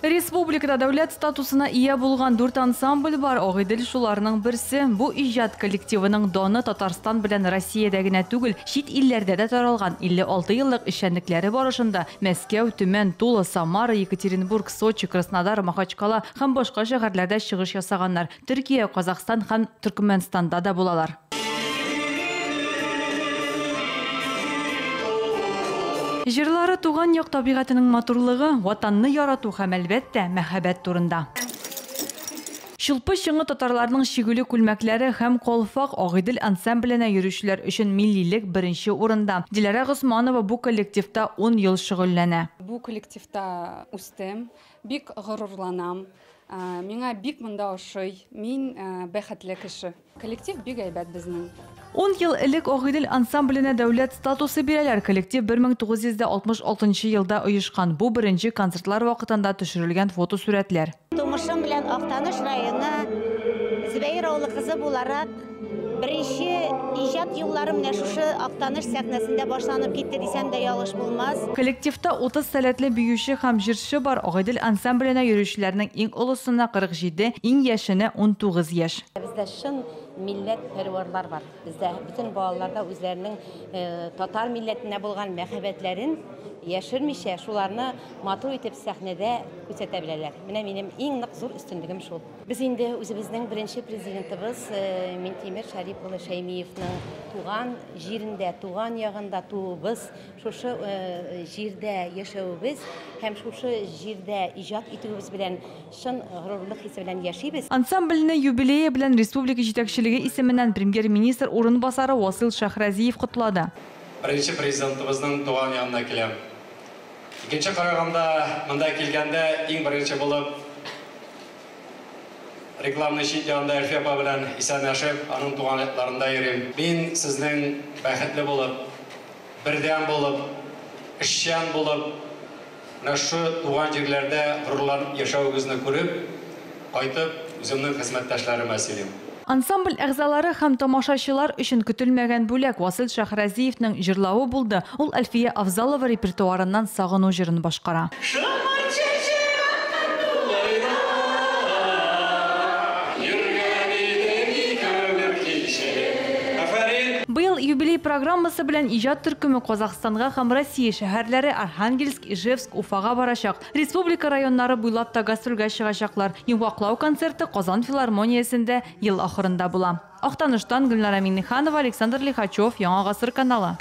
Республикада дәүләт статусына ия булган 4 ансамбль бар. Агыйдел шуларның берсе. Бу иҗат коллективының даны Татарстан белән Россиядә генә түгел, чит илләрдә дә таралган. 56 еллык эшчәнлекләре барышында Мәскәү, Төмән, Тула, Самара, Екатеринбург, Сочи, Краснодар, Махачкала һәм башка шәһәрләрдә чыгыш ясаганнар. Төркия, Казахстан һәм Төркмәнстанда да булалар. Җырлары туган як табигатенең матурлыгы, ватанны ярату һәм, әлбәттә, мәхәббәт турында. Чулпы чыңы татарларның чигүле күлмәкләре һәм калфак. Агыйдел ансамбленә йөрүчеләр өчен миллилек беренче урында. Диләрә Госманова бу коллективта 10 ел шөгыльләнә. Бу коллективта үстем, бик горурланам. Миңа бик монда ошый. Мин бәхетле кеше. Коллектив бик әйбәт безнең. 10 ел элек Агыйдел ансамбленә дәүләт статусы бирәләр. Коллектив 1966 елда оешкан. Бу беренче концертлар вакытында төшерелгән фотосурәтләр. Тумышым белән Актаныш районы Зөбәер авылы кызы буларак, беренче иҗат юлларым менә шушы Актаныш сәхнәсендә башланып китте дисәм дә ялгыш булмас. Коллективта 30 сәләтле биюче һәм җырчы бар. Агыйдел ансамбленә йөрүчеләрнең иң олысына 47, иң яшенә 19 яшь. Бездә чын милләт пәрварлар бар. Бездә бөтен балаларда үзләренең татар милләтенә булган мәхәббәтләрен яшермичә, шуларны матур итеп сәхнәдә күрсәтә беләләр. Менә минем иң нык зур өстенлегем шул. Без инде үзебезнең беренче президентыбыз Минтимер Шәрип улы Шәймиевның туган җирендә, туган ягында туыбыз, шушы җирдә яшәвебез һәм шушы җирдә иҗат итүебез белән чын горурлык хисе белән яшибез. Ансамбльне юбилее белән республика җитәкчелеге исеменнән премьер-министр урынбасары Васил Шәһрәзиев котлады. Беренче президентыбызның туган янына киләм. Икенче караганда, монда килгәндә иң беренче булып рекламный щит янында Әлфия апа белән исәнләшеп, аның туган якларында йөрим. Мин сезнең бәхетле булып, бердәм булып, эшчән булып, менә шу туган җирләрдә горурланып яшәвегезне күреп, кайтып үземнең хезмәттәшләремә сөйлим. Ансамбль әгъзалары һәм тамашачылар өчен көтелмәгән бүләк Васил Шәһрәзиевның җырлавы булды. Ул Әлфия Авзалова репертуарыннан Сагыну җырын башкара. Быел юбилей программасы белән иҗат төркеме Казахстанга һәм Россия шәһәрләре Архангельск, Ижевск, Уфага барачак. Республика районнары буйлап та гастрольгә чыгачаклар. Йомгаклау концерты Казан филармониясендә ел ахырында була. Актаныштан Гөлнара Миңнеханова, Александр Лихачев, Яңа Гасыр каналы.